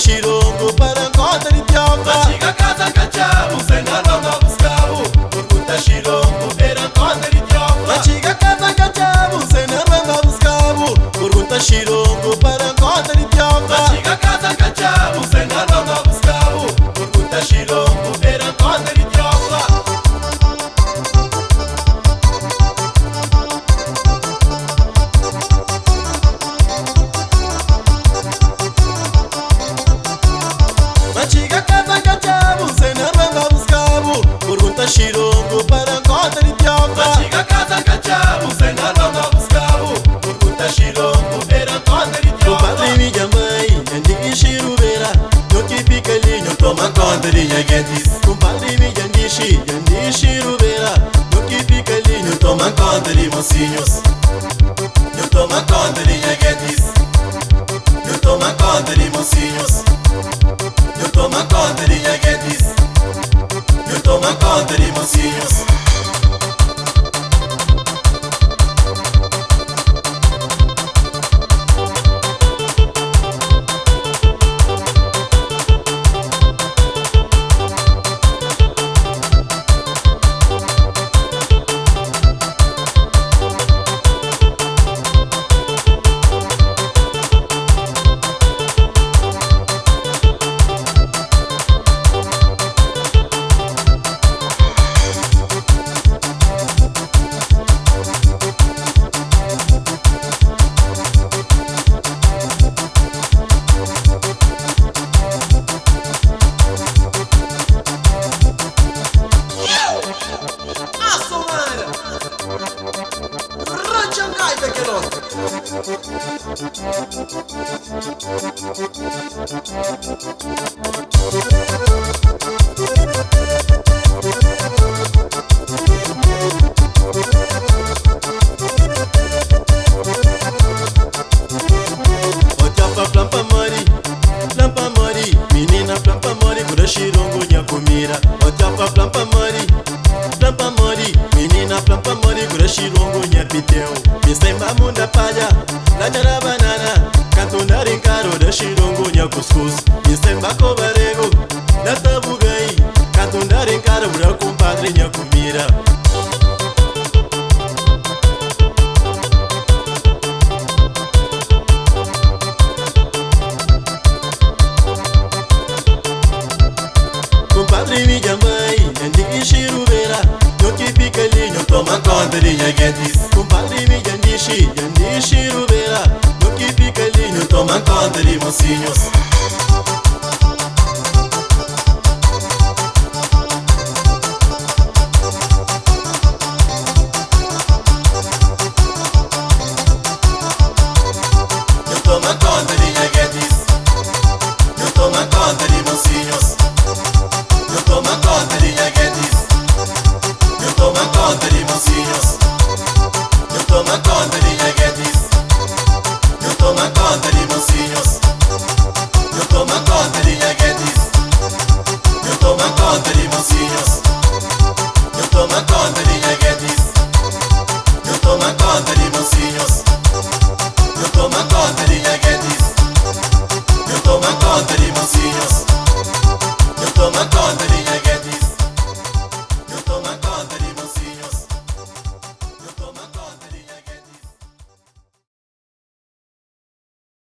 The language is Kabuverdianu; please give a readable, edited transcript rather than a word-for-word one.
xirongo para conta de tiofa. Chega casa cachabo, sem nada buscavo. Pergunta xirongo era conta de tiofa. Chega casa cachabo, sem nada buscavo. Pergunta xirongo para conta de tiofa. Chega casa cachabo, sem nada buscavo. Pergunta xirongo era conta de tiofa. Chega casa cachabo, sem nada buscavo. Pergunta xirongo para conta de tiofa. Chega casa cachabo, sem nada buscavo. Pergunta xirongo era conta de tiofa. Compadre minha mãe, andi xirubera. Nho que fica ali, nho toma conta de minha guedes. Compadre minha andixi, andi xirubera. Nho que fica ali, nho toma conta de mocinhos. Nho toma conta de minha guedes. Nho toma conta de mocinhos. Nho toma conta de minha guedes. Nho toma conta de mocinhos. Plampa mori, menina plampa mori, gura xirongo nha comira. Otapa plampa mori, plampa mori, menina plampa mori, gura xirongo nha piteu. Me munda palha, na banana, canto encaro da xirongo nha cuscuz. Me semba cobarego, na tabugai, canto encaro gura compadre nha comira. Compadre minha mãe, andi xirubera. Nho que fica ali, nho toma conta de minha guedes. Compadre minha andixi, andi xirubera. Nho que fica ali, nho toma conta de mocinhos. Nho toma conta de minha guedes. Nho toma conta de mocinhos. Nho toma conta de minha guedes. Nho toma conta de mocinhos. Nho toma conta de minha guedes. Nho toma conta de mocinhos. Nho toma conta de minha guedes. Nho toma conta de mocinhos. Nho toma conta de minha guedes. Nho toma conta de mocinhos. Nho toma conta de minha guedes. Nho toma conta de mocinhos. Nho toma conta.